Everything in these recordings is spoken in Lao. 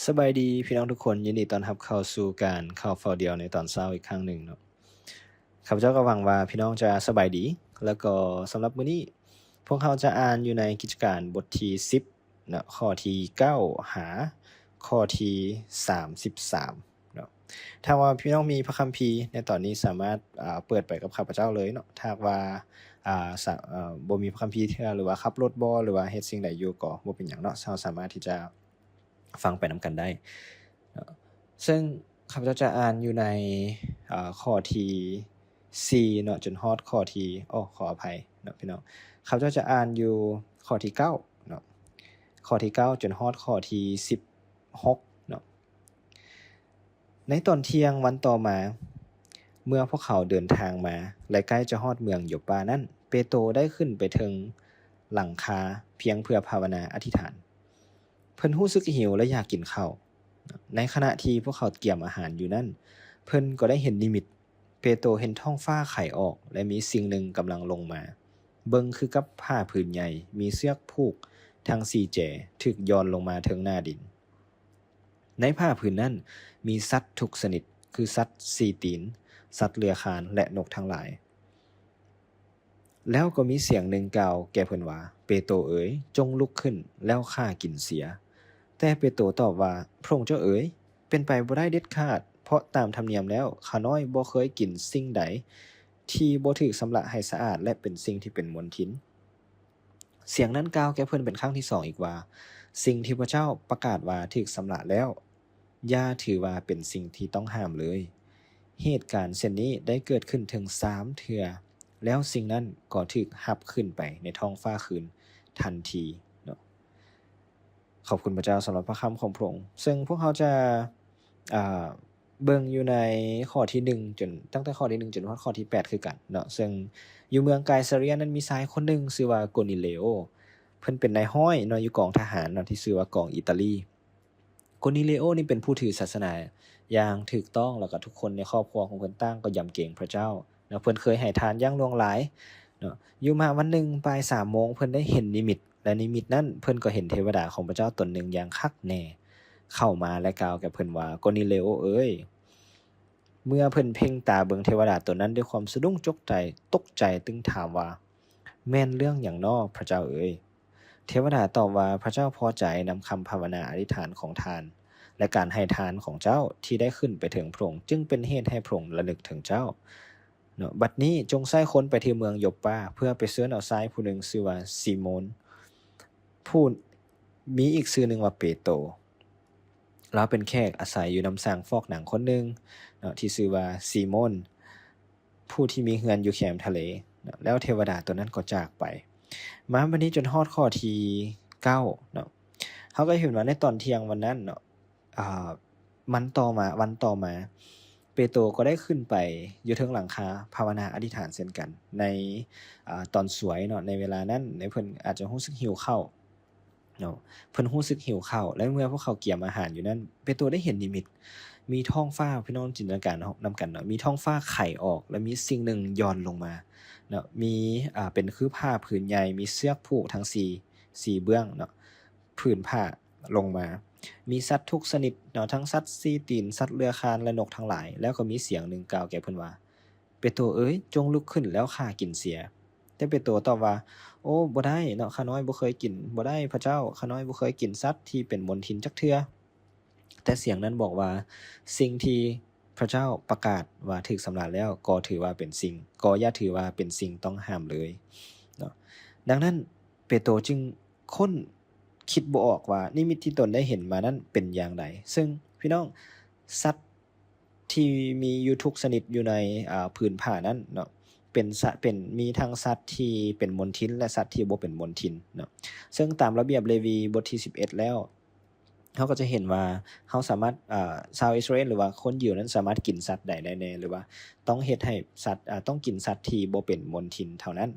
ສະບາຍດີພີ່ນ້ອງທຸກຄົນ, ຍິນດີຕ້ອນຮັບເຂົ້າສູ່ການຂ່າວຟ້າວດ່ຽວໃນຕອນເຊົ້າອີກຄັ້ງໜຶ່ງເນາະ. ຂ້າພະເຈົ້າກໍຫວັງວ່າພີ່ນ້ອງຈະສະບາຍດີ, ແລ້ວກໍສຳລັບມື້ນີ້ ພວກເຮົາຈະອ່ານຢູ່ໃນກິດຈະການບົດທີສິບເນາະ, ຂໍ້ທີເກົ້າຫາຂໍ້ທີສາມສິບສາມເນາະ. ຖ້າວ່າພີ່ນ້ອງມີພະຄຳພີໃນຕອນນີ້ ສາມາດ ອ່າ ເປີດໄປກັບຂ້າພະເຈົ້າເລີຍເນາະ. ຖ້າຫາກວ່າ ອ່າ ສະ ເອີ ບໍ່ມີພະຄຳພີເທື່ອ ຫຼືວ່າຂັບລົດບໍ່ ຫຼືວ່າເຮັດສິ່ງໃດຢູ່ ກໍບໍ່ເປັນຫຍັງເນາະ, ເຮົາສາມາດທີ່ຈະຟັງໄປນຳກັນໄດ້ເນາະ. ເຊິ່ງຂ້າພະເຈົ້າຈະອ່ານຢູ່ໃນ ເອີ ຂໍ້ທີສີ່ເນາະ ຈົນຮອດຂໍ້ທີ ໂອ້ ຂໍອະໄພເນາະພີ່ນ້ອງ. ຂ້າພະເຈົ້າຈະອ່ານຢູ່ຂໍ້ທີເກົ້າເນາະ, ຂໍ້ທີເກົ້າຈົນຮອດຂໍ້ທີສິບຫົກເນາະ. ໃນຕອນທ່ຽງວັນຕໍ່ມາ, ເມື່ອພວກເຂົາເດີນທາງມາ ແລະ ໃກ້ຈະຮອດເມືອງໂຢປານັ້ນ, ເປໂຕໄດ້ຂຶ້ນໄປເທິງຫຼັງຄາພຽງເພື່ອພາວະນາອະທິຖານ. ເພິ່ນຮູ້ສຶກຫິວ ແລະ ຢາກກິນເຂົ້າ. ໃນຂະນະທີ່ພວກເຂົາກຽມອາຫານຢູ່ນັ້ນ, ເພິ່ນກໍໄດ້ເຫັນນິມິດ. ເປໂຕເຫັນທ້ອງຟ້າໄຂອອກ ແລະ ມີສິ່ງໜຶ່ງກຳລັງລົງມາ. ເບິ່ງຄືກັບຜ້າຜືນໃຫຍ່, ມີເຊືອກຜູກທັງສີ່ແຈ ຖືກຢ່ອນລົງມາເທິງໜ້າດິນ. ໃນຜ້າຜືນນັ້ນມີສັດທຸກຊະນິດ, ຄືສັດສີ່ຕີນ, ສັດເລືອຄານ ແລະ ນົກທັງຫຼາຍ. ແລ້ວກໍມີສຽງໜຶ່ງກ່າວແກ່ເພິ່ນວ່າ, ເປໂຕເອີຍ, ຈົ່ງລຸກຂຶ້ນ, ແລ້ວຂ້າກິນເສຍ. ແຕ່ເປໂຕຕອບວ່າ, ພະອົງເຈົ້າເອີຍ, ເປັນໄປບໍ່ໄດ້ເດັດຂາດ, ເພາະຕາມທຳນຽມແລ້ວ, ຂ້ານ້ອຍບໍ່ເຄີຍກິນສິ່ງໃດທີ່ບໍ່ຖືກຊຳລະໃຫ້ສະອາດ ແລະ ເປັນສິ່ງທີ່ເປັນມົນທິນ. ສຽງນັ້ນກ່າວແກ່ເພິ່ນເປັນຄັ້ງທີສອງອີກວ່າ, ສິ່ງທີ່ພະເຈົ້າປະກາດວ່າຖືກຊຳລະແລ້ວ, ຢ່າຖືວ່າເປັນສິ່ງທີ່ຕ້ອງຫ້າມເລີຍ. ເຫດການເຊັ່ນນີ້ໄດ້ເກີດຂຶ້ນເຖິງສາມເທື່ອ, ແລ້ວສິ່ງນັ້ນກໍຖືກຮັບຂຶ້ນໄປໃນທ້ອງຟ້າຄືນທັນທີເນາະ. ຂອບຄຸນພະເຈົ້າສຳລັບພະຄຳຂອງພະອົງ. ເຊິ່ງພວກເຮົາຈະ ເອີ ເບິ່ງຢູ່ໃນຂໍ້ທີໜຶ່ງ ຈົນ ຕັ້ງແຕ່ຂໍ້ທີໜຶ່ງຈົນຮອດຂໍ້ທີແປດຄືກັນເນາະ. ເຊິ່ງຢູ່ເມືອງໄກສາເຣຍນັ້ນມີຊາຍຄົນໜຶ່ງຊື່ວ່າໂກນີເລໂອ, ເພິ່ນເປັນນາຍຮ້ອຍເນາະ ຢູ່ກອງທະຫານເນາະ ທີ່ຊື່ວ່າກອງອີຕາລີ. ໂກນີເລໂອນີ້ເປັນຜູ້ຖືສາສະໜາຢ່າງຖືກຕ້ອງ, ແລ້ວກໍທຸກຄົນໃນຄອບຄົວຂອງເພິ່ນຕ່າງກໍຢຳເກງພະເຈົ້າເນາະ. ເພິ່ນເຄີຍໃຫ້ທານຢ່າງຫຼວງຫຼາຍເນາະ. ຢູ່ມາວັນໜຶ່ງປາຍສາມໂມງ ເພິ່ນໄດ້ເຫັນນິມິດ, ແລະ ນິມິດນັ້ນເພິ່ນກໍເຫັນເທວະດາຂອງພະເຈົ້າຕົນໜຶ່ງຢ່າງຄັກແນ່ ເຂົ້າມາ ແລະ ກ່າວແກ່ເພິ່ນວ່າ, ໂກນີເລໂອເອີຍ. ເມື່ອເພິ່ນເພັ່ງຕາເບິ່ງເທວະດາຕົນນັ້ນດ້ວຍຄວາມສະດຸ້ງຈົກໃຈ, ຕົກໃຈ, ຈຶ່ງຖາມວ່າ, ແມ່ນເລື່ອງຫຍັງນໍ ພະເຈົ້າເອີຍ? ເທວະດາຕອບວ່າ, ພະເຈົ້າພໍໃຈນຳຄຳພາວະນາອະທິຖານຂອງທ່ານ ແລະ ການໃຫ້ທານຂອງເຈົ້າທີ່ໄດ້ຂຶ້ນໄປເຖິງພະອົງ, ຈຶ່ງເປັນເຫດໃຫ້ພະອົງລະນຶກເຖິງເຈົ້າເນາະ. ບັດນີ້ຈົ່ງໃຊ້ຄົນໄປທີ່ເມືອງໂຢປາ ເພື່ອໄປເຊີນເອົາຊາຍຜູ້ໜຶ່ງຊື່ວ່າຊີໂມນ, ຜູ້ມີອີກຊື່ໜຶ່ງວ່າເປໂຕ. ລາວເປັນແຂກອາໄສຢູ່ນຳຊ່າງຟອກໜັງຄົນໜຶ່ງເນາະ ທີ່ຊື່ວ່າຊີໂມນ, ຜູ້ທີ່ມີເຮືອນຢູ່ແຄມທະເລເນາະ. ແລ້ວເທວະດາຕົວນັ້ນກໍຈາກໄປ. ມາບັດນີ້ຈົນຮອດຂໍ້ທີເກົ້າເນາະ, ເຮົາກໍເຫັນວ່າໃນຕອນທ່ຽງວັນນັ້ນເນາະ, ອ່າ ມັນຕໍ່ມາ, ວັນຕໍ່ມາ ເປໂຕກໍໄດ້ຂຶ້ນໄປຢູ່ເທິງຫຼັງຄາພາວະນາອະທິຖານເຊັ່ນກັນ ໃນ ອ່າ ຕອນສວຍເນາະ. ໃນເວລານັ້ນ ໃນເພິ່ນອາດຈະຮູ້ສຶກຫິວເຂົ້າ ເນາະ, ເພິ່ນຮູ້ສຶກຫິວເຂົ້າ ແລະ ເມື່ອພວກເຂົາກຽມອາຫານຢູ່ນັ້ນ ເປໂຕໄດ້ເຫັນນິມິດ. ມີທ້ອງຟ້າ, ພີ່ນ້ອງຈິນຕະນາການນຳກັນເນາະ, ມີທ້ອງຟ້າໄຂອອກ ແລະ ມີສິ່ງໜຶ່ງຢ່ອນລົງມາເນາະ, ມີ ອ່າ ເປັນຄືຜ້າຜືນໃຫຍ່, ມີເຊືອກຜູກທັງສີ່ ສີ່ເບື້ອງເນາະ, ຜືນຜ້າລົງມາ. ມີສັດທຸກຊະນິດເນາະ, ທັງສັດສີ່ຕີນ, ສັດເລືອຄານ ແລະ ນົກທັງຫຼາຍ. ແລ້ວກໍມີສຽງໜຶ່ງກ່າວແກ່ເພິ່ນວ່າ, ເປໂຕເອີຍ, ຈົ່ງລຸກຂຶ້ນແລ້ວຂ້າກິນເສຍ. ແຕ່ເປໂຕຕອບວ່າ, ໂອ້, ບໍ່ໄດ້ເນາະ, ຂ້ານ້ອຍບໍ່ເຄີຍກິນ, ບໍ່ໄດ້, ພະເຈົ້າ, ຂ້ານ້ອຍບໍ່ເຄີຍກິນສັດທີ່ເປັນມົນທິນຈັກເທື່ອ. ແຕ່ສຽງນັ້ນບອກວ່າ, ສິ່ງທີ່ພະເຈົ້າປະກາດວ່າຖືກຊຳລະແລ້ວ, ກໍຖືວ່າເປັນສິ່ງ, ກໍຢ່າຖືວ່າເປັນສິ່ງຕ້ອງຫ້າມເລີຍເນາະ. ດັ່ງນັ້ນ, ເປໂຕຈຶ່ງຄົ້ນຄິດບໍ່ອອກວ່ານິມິດທີ່ຕົນໄດ້ເຫັນມານັ້ນເປັນຢ່າງໃດ. ເຊິ່ງ, ພີ່ນ້ອງ, ສັດ ທີ່ມີຢູ່ທຸກຊະນິດຢູ່ໃນ ອ່າ ຜືນຜ້ານັ້ນເນາະ ເປັນສະ ເປັນ ມີທັງສັດທີ່ເປັນມົນທິນ ແລະ ສັດທີ່ບໍ່ເປັນມົນທິນເນາະ. ເຊິ່ງຕາມລະບຽບເລວີບົດທີສິບເອັດແລ້ວ ເຮົາກໍຈະເຫັນວ່າເຮົາສາມາດ ອ່າ ຊາວອິດສະຣາເອນ ຫຼືວ່າຄົນຢິວນັ້ນສາມາດກິນສັດໃດໄດ້ແດ່ ຫຼືວ່າຕ້ອງເຮັດໃຫ້ສັດ ອ່າ ຕ້ອງກິນສັດທີ່ບໍ່ເປັນມົນທິນເທົ່ານັ້ນ.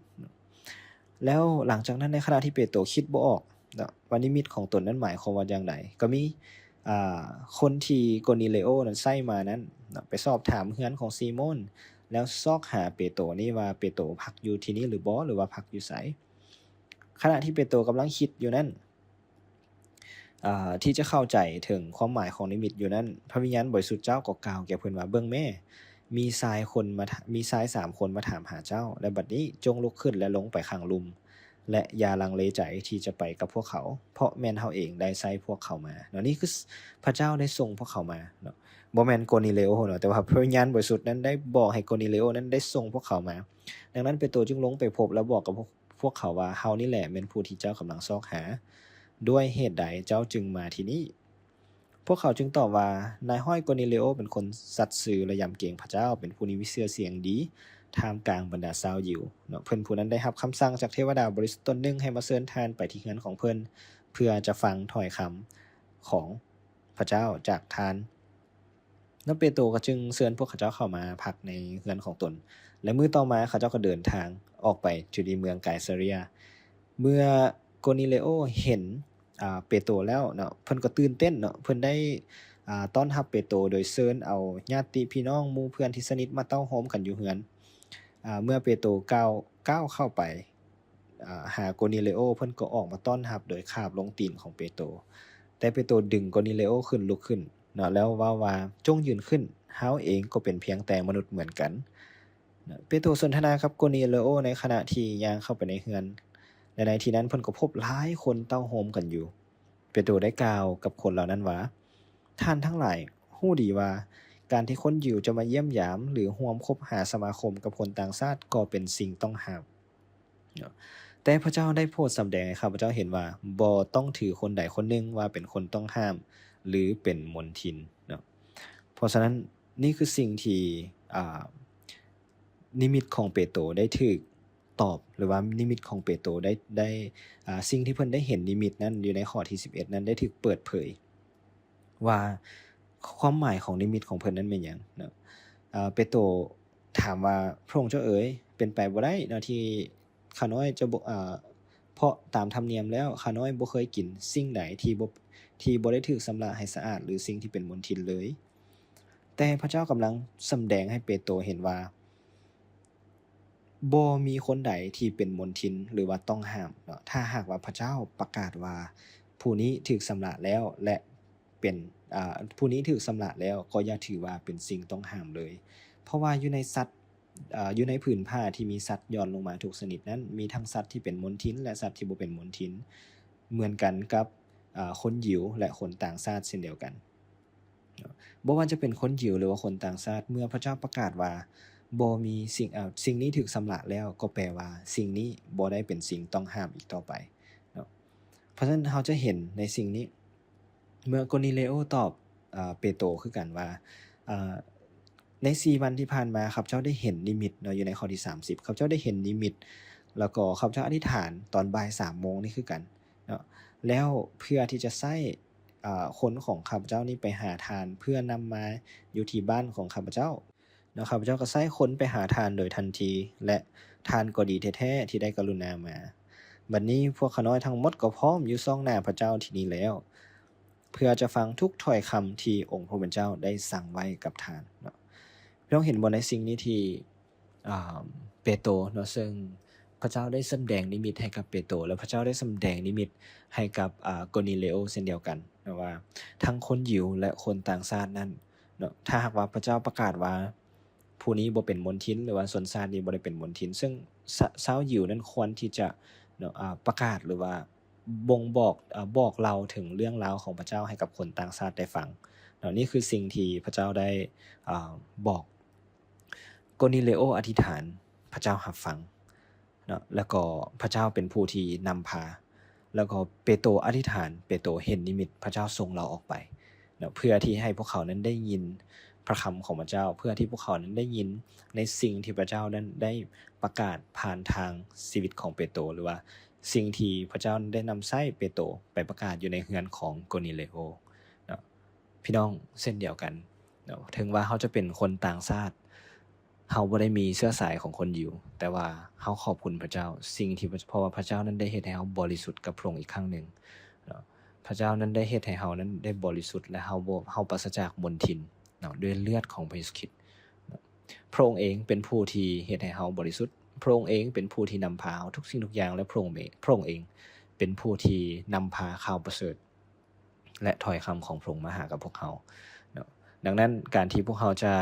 ແລ້ວຫຼັງຈາກນັ້ນ ໃນຂະນະທີ່ເປໂຕຄິດບໍ່ອອກເນາະ ວ່ານິມິດຂອງຕົນນັ້ນໝາຍຄວາມວ່າຢ່າງໃດ, ກໍມີ ອ່າ ຄົນທີ່ໂກນີເລໂອນັ້ນໃຊ້ມານັ້ນເນາະ ໄປສອບຖາມເຮືອນຂອງຊີໂມນ ແລ້ວຊອກຫາເປໂຕນີ້ວ່າເປໂຕພັກຢູ່ທີ່ນີ້ຫຼືບໍ່ ຫຼືວ່າພັກຢູ່ໃສ. ຂະນະທີ່ເປໂຕກຳລັງຄິດຢູ່ນັ້ນ ອາ ທີ່ຈະເຂົ້າໃຈເຖິງຄວາມໝາຍຂອງນິມິດຢູ່ນັ້ນ, ພະວິນຍານບໍລິສຸດເຈົ້າກໍກ່າວແກ່ເພິ່ນວ່າ, ເບິ່ງແມ້, ມີຊາຍຄົນມາ, ມີຊາຍສາມຄົນມາຖາມຫາເຈົ້າ, ແລະ ບັດນີ້ຈົ່ງລຸກຂຶ້ນ ແລະ ລົງໄປຂ້າງລຸ່ມ, ແລະ ຢ່າລັງເລໃຈທີ່ຈະໄປກັບພວກເຂົາ, ເພາະແມ່ນເຮົາເອງໄດ້ໃຊ້ພວກເຂົາມາ. ເນາະ, ນີ້ຄື ພະເຈົ້າໄດ້ສົ່ງພວກເຂົາມາເນາະ, ບໍ່ແມ່ນໂກນີເລໂອເນາະ, ແຕ່ວ່າພະວິນຍານບໍລິສຸດນັ້ນໄດ້ບອກໃຫ້ໂກນີເລໂອນັ້ນໄດ້ສົ່ງພວກເຂົາມາ. ດັ່ງນັ້ນ ເປໂຕຈຶ່ງລົງໄປພົບ ແລະ ບອກກັບພວກ ພວກເຂົາວ່າ, ເຮົານີ້ແຫຼະແມ່ນຜູ້ທີ່ເຈົ້າກຳລັງຊອກຫາ, ດ້ວຍເຫດໃດເຈົ້າຈຶ່ງມາທີ່ນີ້? ພວກເຂົາຈຶ່ງຕອບວ່າ, ນາຍຮ້ອຍໂກນີເລໂອເປັນຄົນສັດຊື່ ແລະ ຢຳເກງພະເຈົ້າ, ເປັນຜູ້ມີຊື່ສຽງດີທ່າມກາງບັນດາຊາວຢິວ. ເນາະ, ເພິ່ນຜູ້ນັ້ນໄດ້ຮັບຄຳສັ່ງຈາກເທວະດາບໍລິສຸດຕົນໜຶ່ງໃຫ້ມາເຊີນທ່ານໄປທີ່ເຮືອນຂອງເພິ່ນ, ເພື່ອຈະຟັງຖ້ອຍຄຳຂອງພະເຈົ້າຈາກທ່ານ. ແລ້ວເປໂຕກໍຈຶ່ງເຊີນພວກເຂົາເຈົ້າເຂົ້າມາພັກໃນເຮືອນຂອງຕົນ, ແລະ ມື້ຕໍ່ມາເຂົາເຈົ້າກໍເດີນທາງອອກໄປຢູ່ທີ່ເມືອງໄກສາເຣຍ. ເມື່ອໂກນີເລໂອເຫັນ ອາ ເປໂຕແລ້ວເນາະ, ເພິ່ນກໍຕື່ນເຕັ້ນເນາະ, ເພິ່ນໄດ້ ອາ ຕ້ອນຮັບເປໂຕໂດຍເຊີນເອົາຍາດຕິພີ່ນ້ອງໝູ່ເພື່ອນທີ່ສະໜິດມາເຕົ້າໂຮມກັນຢູ່ເຮືອນ. ອາ ເມື່ອເປໂຕກ້າວ ກ້າວເຂົ້າໄປ ອາ ຫາໂກນີເລໂອ, ເພິ່ນກໍອອກມາຕ້ອນຮັບໂດຍຄາບລົງຕີນຂອງເປໂຕ. ແຕ່ເປໂຕດຶງໂກນີເລໂອຂຶ້ນ ລຸກຂຶ້ນເນາະ, ແລ້ວເວົ້າວ່າ, ຈົ່ງຢືນຂຶ້ນ, ເຮົາເອງກໍເປັນພຽງແຕ່ມະນຸດເໝືອນກັນ. ເນາະ, ເປໂຕສົນທະນາກັບໂກນີເລໂອໃນຂະນະທີ່ຍ່າງເຂົ້າໄປໃນເຮືອນ, ແລະ ໃນທີ່ນັ້ນເພິ່ນກໍພົບຫຼາຍຄົນເຕົ້າໂຮມກັນຢູ່. ເປໂຕໄດ້ກ່າວກັບຄົນເຫຼົ່ານັ້ນວ່າ, ທ່ານທັງຫຼາຍຮູ້ດີວ່າ ການທີ່ຄົນຢິວຈະມາຢ້ຽມຢາມ ຫຼື ຮ່ວມຄົບຫາສະມາຄົມກັບຄົນຕ່າງຊາດກໍເປັນສິ່ງຕ້ອງຫ້າມ. ເນາະ, ແຕ່ພະເຈົ້າໄດ້ໂປດສຳແດງໃຫ້ຂ້າພະເຈົ້າເຫັນວ່າ ບໍ່ຕ້ອງຖືຄົນໃດຄົນໜຶ່ງວ່າເປັນຄົນຕ້ອງຫ້າມ ຫຼື ເປັນມົນທິນເນາະ. ເພາະສະນັ້ນ, ນີ້ຄືສິ່ງທີ່ ອາ ນິມິດຂອງເປໂຕໄດ້ຖືກຕອບ, ຫຼືວ່ານິມິດຂອງເປໂຕໄດ້ ໄດ້ ອາ ສິ່ງທີ່ເພິ່ນໄດ້ເຫັນນິມິດນັ້ນ ຢູ່ໃນຂໍ້ທີສິບເອັດນັ້ນ ໄດ້ຖືກເປີດເຜີຍ ວ່າຄວາມໝາຍຂອງນິມິດຂອງເພິ່ນນັ້ນແມ່ນຫຍັງເນາະ. ອາ ເປໂຕຖາມວ່າ, ພະອົງເຈົ້າເອີຍ, ເປັນໄປບໍ່ໄດ້ເນາະ ທີ່ຂ້ານ້ອຍຈະບໍ່ ອາ ເພາະຕາມທຳນຽມແລ້ວ ຂ້ານ້ອຍບໍ່ເຄີຍກິນສິ່ງໃດທີ່ບໍ່ ທີ່ບໍ່ໄດ້ຖືກຊຳລະໃຫ້ສະອາດ ຫຼື ສິ່ງທີ່ເປັນມົນທິນເລີຍ. ແຕ່ພະເຈົ້າກຳລັງສຳແດງໃຫ້ເປໂຕເຫັນວ່າ ບໍ່ມີຄົນໃດທີ່ເປັນມົນທິນ ຫຼືວ່າຕ້ອງຫ້າມເນາະ. ຖ້າຫາກວ່າພະເຈົ້າປະກາດວ່າ ຜູ້ນີ້ຖືກຊຳລະແລ້ວ ແລະ ເປັນ ອາ ຜູ້ນີ້ຖືກຊຳລະແລ້ວ ກໍຢ່າຖືວ່າເປັນສິ່ງຕ້ອງຫ້າມເລີຍ. ເພາະວ່າຢູ່ໃນສັດ ອາ ຢູ່ໃນຜືນຜ້າທີ່ມີສັດຫຍ່ອນລົງມາທຸກຊະນິດນັ້ນ ມີທັງສັດທີ່ເປັນມົນທິນ ແລະ ສັດທີ່ບໍ່ເປັນມົນທິນ ເໝືອນກັນກັບ ອາ ຄົນຢິວ ແລະ ຄົນຕ່າງຊາດເຊັ່ນດຽວກັນ. ບໍ່ວ່າຈະເປັນຄົນຢິວ ຫຼືວ່າຄົນຕ່າງຊາດ, ເມື່ອພະເຈົ້າປະກາດວ່າບໍ່ມີສິ່ງ ເອີ ສິ່ງນີ້ຖືກຊຳລະແລ້ວ, ກໍແປວ່າສິ່ງນີ້ບໍ່ໄດ້ເປັນສິ່ງຕ້ອງຫ້າມອີກຕໍ່ໄປເນາະ. ເພາະສະນັ້ນເຮົາຈະເຫັນໃນສິ່ງນີ້ ເມື່ອໂກນີເລໂອຕອບ ເອີ ເປໂຕຄືກັນວ່າ ເອີ ໃນສີ່ວັນທີ່ຜ່ານມາ ຂ້າພະເຈົ້າໄດ້ເຫັນນິມິດເນາະ, ຢູ່ໃນຂໍ້ທີສາມສິບ ຂ້າພະເຈົ້າໄດ້ເຫັນນິມິດ ແລ້ວກໍຂ້າພະເຈົ້າອະທິຖານຕອນບ່າຍສາມໂມງນີ້ຄືກັນເນາະ, ແລ້ວເພື່ອທີ່ຈະໃຊ້ ອາ ຄົນຂອງຂ້າພະເຈົ້ານີ້ໄປຫາທ່ານ ເພື່ອນຳມາຢູ່ທີ່ບ້ານຂອງຂ້າພະເຈົ້າເນາະ. ຂ້າພະເຈົ້າກໍໃຊ້ຄົນໄປຫາທ່ານໂດຍທັນທີ ແລະ ທ່ານກໍດີແທ້ໆທີ່ໄດ້ກະລຸນາມາ. ບັດນີ້ພວກຂ້ານ້ອຍທັງໝົດກໍພ້ອມຢູ່ຊ່ອງໜ້າພະເຈົ້າທີ່ນີ້ແລ້ວ ເພື່ອຈະຟັງທຸກຖ້ອຍຄຳທີ່ອົງພະຜູ້ເປັນເຈົ້າໄດ້ສັ່ງໄວ້ກັບທ່ານເນາະ. ພີ່ນ້ອງເຫັນບໍ່ໃນສິ່ງນີ້ທີ່ ອາ ເປໂຕເນາະ, ເຊິ່ງພະເຈົ້າໄດ້ສຳແດງນິມິດໃຫ້ກັບເປໂຕ ແລະ ພະເຈົ້າໄດ້ສຳແດງນິມິດໃຫ້ກັບ ອາ ໂກນີເລໂອເຊັ່ນດຽວກັນເນາະ ວ່າທັງຄົນຢິວ ແລະ ຄົນຕ່າງຊາດນັ້ນເນາະ, ຖ້າຫາກວ່າພະເຈົ້າປະກາດວ່າຜູ້ນີ້ບໍ່ເປັນມົນທິນ ຫຼືວ່າຊົນຊາດນີ້ບໍ່ໄດ້ເປັນມົນທິນ, ເຊິ່ງຊາ ຊາວຢິວນັ້ນຄວນທີ່ຈະເນາະ ອາ ປະກາດ ຫຼືວ່າບົ່ງບອກ ອາ ບອກເລົ່າເຖິງເລື່ອງລາວຂອງພະເຈົ້າໃຫ້ກັບຄົນຕ່າງຊາດໄດ້ຟັງເນາະ. ນີ້ຄືສິ່ງທີ່ພະເຈົ້າໄດ້ ອາ ບອກ. ໂກນີເລໂອອະທິຖານ, ພະເຈົ້າຮັບຟັງເນາະ, ແລ້ວກໍພະເຈົ້າເປັນຜູ້ທີ່ນຳພາ, ແລ້ວກໍເປໂຕອະທິຖານ, ເປໂຕເຫັນນິມິດ, ພະເຈົ້າສົ່ງລາວອອກໄປເນາະ, ເພື່ອທີ່ໃຫ້ພວກເຂົານັ້ນໄດ້ຍິນພະຄຳຂອງພະເຈົ້າ, ເພື່ອທີ່ພວກເຂົານັ້ນໄດ້ຍິນໃນສິ່ງທີ່ພະເຈົ້ານັ້ນໄດ້ປະກາດຜ່ານທາງຊີວິດຂອງເປໂຕ, ຫຼືວ່າສິ່ງທີ່ພະເຈົ້າໄດ້ນຳໃຊ້ເປໂຕໄປປະກາດຢູ່ໃນເຮືອນຂອງໂກນີເລໂອເນາະ. ພີ່ນ້ອງເຊັ່ນດຽວກັນເນາະ, ເຖິງວ່າເຮົາຈະເປັນຄົນຕ່າງຊາດ, ເຮົາບໍ່ໄດ້ມີເຊື້ອສາຍຂອງຄົນຢິວ, ແຕ່ວ່າເຮົາຂອບຄຸນພະເຈົ້າ, ສິ່ງທີ່ ເພາະວ່າພະເຈົ້ານັ້ນໄດ້ເຮັດໃຫ້ເຮົາບໍລິສຸດກັບພະອົງອີກຄັ້ງໜຶ່ງເນາະ. ພະເຈົ້ານັ້ນໄດ້ເຮັດໃຫ້ເຮົານັ້ນໄດ້ບໍລິສຸດ ແລະ ເຮົາບໍ່ ເຮົາປາສະຈາກມົນທິນເນາະ, ດ້ວຍເລືອດຂອງພະເຢຊູຄຣິດເນາະ. ພະອົງເອງເປັນຜູ້ທີ່ເຮັດໃຫ້ເຮົາບໍລິສຸດ, ພະອົງເອງເປັນຜູ້ທີ່ນຳພາເຮົາທຸກສິ່ງທຸກຢ່າງ, ແລະ ພະອົງເອງ ພະອົງເອງເປັນຜູ້ທີ່ນຳພາຂ່າວປະເສີດ ແລະ ຖ້ອຍຄຳຂອງພະອົງມາຫາກັບພວກເຮົາເນາະ. ດັ່ງນັ້ນ ການທີ່ພວກເຮົາຈະ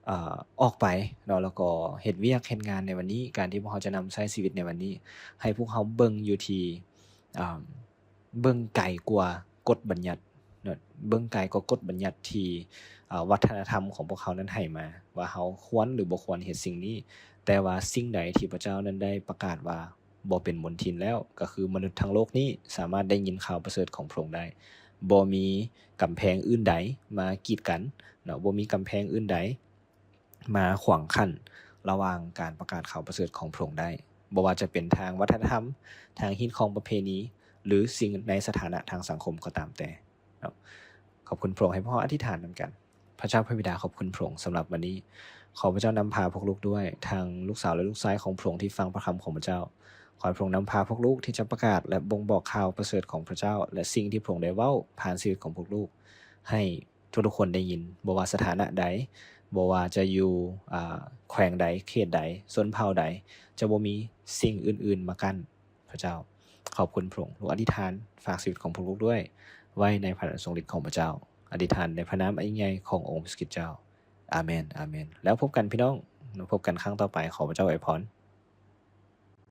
ເອີ ອອກໄປເນາະ ແລ້ວກໍເຮັດວຽກເຮັດງານໃນວັນນີ້, ການທີ່ພວກເຮົາຈະນຳໃຊ້ຊີວິດໃນວັນນີ້ ໃຫ້ພວກເຮົາເບິ່ງຢູ່ທີ່ ເອີ ເບິ່ງໄກກວ່າກົດບັນຍັດເນາະ, ເບິ່ງໄກກວ່າກົດບັນຍັດທີ່ ເອີ ວັດທະນະທຳຂອງພວກເຮົານັ້ນໃຫ້ມາ ວ່າເຮົາຄວນ ຫຼື ບໍ່ຄວນເຮັດສິ່ງນີ້, ແຕ່ວ່າສິ່ງໃດທີ່ພະເຈົ້ານັ້ນໄດ້ປະກາດວ່າບໍ່ເປັນມົນທິນແລ້ວ, ກໍຄືມະນຸດທັງໂລກນີ້ສາມາດໄດ້ຍິນຂ່າວປະເສີດຂອງພະອົງໄດ້. ບໍ່ມີກຳແພງອື່ນໃດມາກີດກັນເນາະ, ບໍ່ມີກຳແພງອື່ນໃດ ມາຂວາງກັ້ນລະຫວ່າງການປະກາດຂ່າວປະເສີດຂອງພະອົງໄດ້, ບໍ່ວ່າຈະເປັນທາງວັດທະນະທຳ, ທາງຮີດຄອງປະເພນີ ຫຼື ສິ່ງໃນສະຖານະທາງສັງຄົມກໍຕາມແຕ່ເນາະ. ຂອບຄຸນພະອົງ, ໃຫ້ພວກເຮົາອະທິຖານນຳກັນ. ພະເຈົ້າພະບິດາ, ຂອບຄຸນພະອົງສຳລັບວັນນີ້. ຂໍພະເຈົ້ານຳພາພວກລູກດ້ວຍ, ທັງລູກສາວ ແລະ ລູກຊາຍຂອງພະອົງທີ່ຟັງພະຄຳຂອງພະເຈົ້າ. ຂໍໃຫ້ພະອົງນຳພາພວກລູກທີ່ຈະປະກາດ ແລະ ບົ່ງບອກຂ່າວປະເສີດຂອງພະເຈົ້າ ແລະ ສິ່ງທີ່ພະອົງໄດ້ເວົ້າຜ່ານຊີວິດຂອງພວກລູກ ໃຫ້ ທຸກໆຄົນໄດ້ຍິນ, ບໍ່ວ່າສະຖານະໃດ, ບໍ່ວ່າຈະຢູ່ ອາ ແຂວງໃດ, ເຂດໃດ, ຊົນເຜົ່າໃດ, ຈະບໍ່ມີສິ່ງອື່ນໆມາກັ້ນພະເຈົ້າ. ຂອບຄຸນພະອົງ. ລູກອະທິຖານຝາກຊີວິດຂອງພວກລູກດ້ວຍ ໄວ້ໃນພະນາມອັນຊົງລິດຂອງພະເຈົ້າ. ອະທິຖານໃນພະນາມອັນຍິ່ງໃຫຍ່ຂອງອົງພະຄຣິສຕເຈົ້າ. ອາເມນ, ອາເມນ. ແລ້ວພົບກັນພີ່ນ້ອງ, ພົບກັນຄັ້ງຕໍ່ໄປ. ຂໍພະເຈົ້າອວຍພອນ.